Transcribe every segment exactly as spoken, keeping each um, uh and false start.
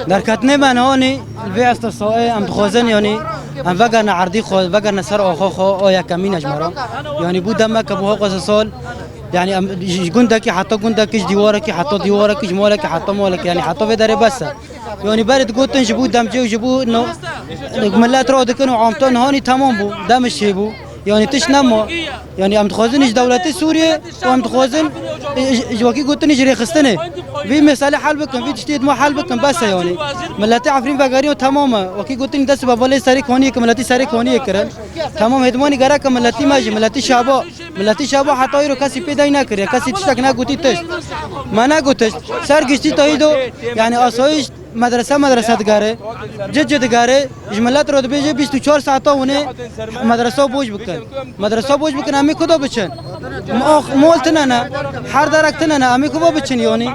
Derketinê me nihanî li vê esta saê em dixwazin, yanî em vegerine erdî xwe, vegerine ser axa xwe, a yekemîn e ji me re. Yanî bû demeke bû hewqas sal, yanî em ji, ji gundekî heta gundekî, ji dîwarekî heta dîwarekî, ji malekî heta malekî, yanî heta vê derê bes e. Yanî berê digotin ji bo demcê û ji bo no-, millet radikin û amta nihanî temam bû, demê çêbû. Yanî tişt nema. Yanî em dixwazin ji dewletê Sûriyê û em dixwazin, e, ji, ji wekî gotinî ji rêxistinê. Vî meselê hel bikin, vî tiştê dima hel bikin, bes e yanî. Miletê Efrîn vegerî û temam e. Wekî gotinî dest bi balê serê kaniyê kirin, miletî serê kaniyê kirin. Temam hêdmanî gerek e miletî me jî, miletî şaba. Miletî şaba heta îro kesî pê dey nekiriye, kesî tiştek negotî tişt. Me negot tişt. Ser giştî tayî do, yanî asayîş Medrese medrese digere, cid cid digere, ji milet re dibêje bîst û çar saeta hûnê medresa boş bikin. Medresa boş bikin, em ê ku da biçin? Mo-, mol tine ne, her derek tine ne, em ê ku va biçin yanî?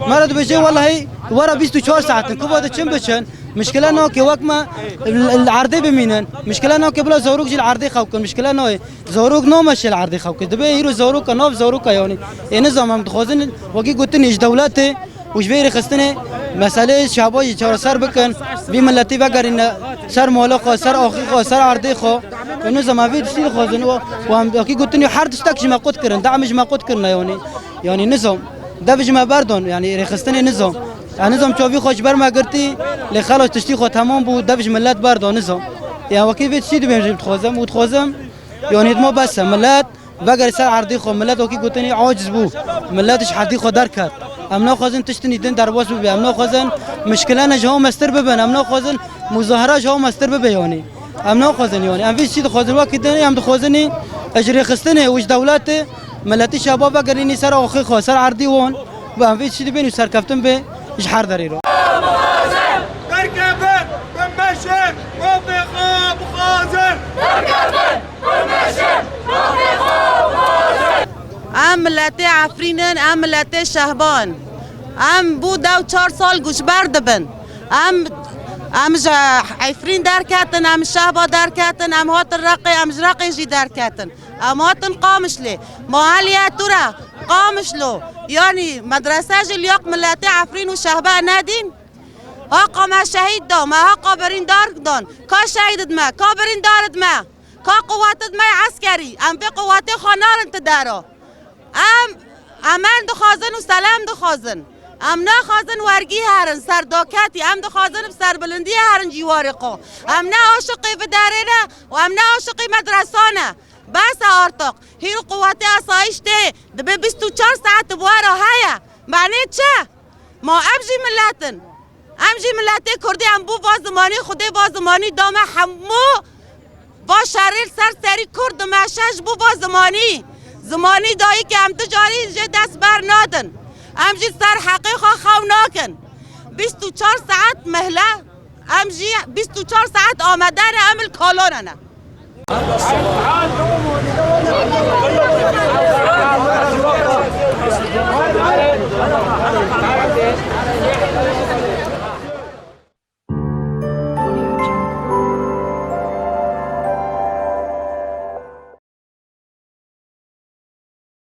Me re dibêje, wellahî, were bîst û çar saet in, ku va diçin biçin. Mişkile nake wek me li, li erdê bimînin. Mişkile nake bila zarok jî li erdê xew kin. Mişkile nayê. Zarok nameşe li erdê xew kin. Dibê îro zaroka, nav zaroka yanî. Ê nizam em dixwazin, wekî gotinê ji dewletê, û ji vê rêxistinê meseleyê şaba jî çareser bikin, vî miletî vegerîne ser mala xwe, ser axî xwe, ser erdê xwe. Û nizam em vê tiştî dixwazin û, û em wekî gotinê her tiştek ji me qut kirin, de'm ji me qut kirine yanî. Yanî nizam, dev ji me berdon, yanî rêxistinê nizam. Ya nizam çavî xwe ji ber me girtî, lê xelas tiştî xwe temam bû, dev ji milet berda nizam. Ya wekî vê tiştî dibêm jî dixwazim û dixwazim, yanî dima bes e, milet Vegerî ser erdê xwe, milet wekî gotinê aciz bû. Milet ji erdê xwe derket. Em naxwazin tiştin din derbas bibe. Em naxwazin mişkilane ji hew mestir bibin. Em naxwazin muzahara ji hew mestir bibe yanî. Em naxwazin yanî. Em vî tiştî dixwazin. Wekî din em dixwazinî ji rêxistinê û ji dewletê miletî şaba vegerînî ser axê xwe, ser erdê wan. Û em vî tiştî dibên û serkeftin bê ji her derê re. Derkevin, bimeşin, mafê xwe bixwazin. Em miletê Efrîn in, em miletê Şehba in. Em bû deh û çar sal goçber dibin. Em, em ji Efrîn derketin, em ji Şehba derketin, em hatin Reqê, em ji Reqê jî derketin. Em hatin Qamişlê. Ma heliye tu re Qamişlo. Yanî medrese ji liyak miletê Efrîn û Şehba nedîn? Haqa me şehîd da, me haqa birîndar dan. Ka şehîd dime, ka birîndar dime. Ka quwetê me eskerî, em vê quwetê xwe narin ti dera. Em emen dixwazin û selem dixwazin. Em naxwazin wergî herin, serdaketî, em dixwazin bi serbilindiyê herin cîwarê xwe. Em ne aşiqê vê derê ne û em ne aşiqê medresa ne. Bes e artık. Hîn quwetê asayîş tê, dibê bîst û çar saet bi we re heye. Manê çi? Ma em jî milet in. Em jî miletê Kurdî, em bû va zimanî, Xwedê va zimanî da me hemû va şerê li ser serî Kurd dimeşe ji bo va zimanî. Zimanî dayî ke em tu carî jê dest ber nadin. Em jî ser heqê xwe xew nakin. Bîst û çar saet mehle, em jî bîst û çar saet amade ne, em li kalona ne.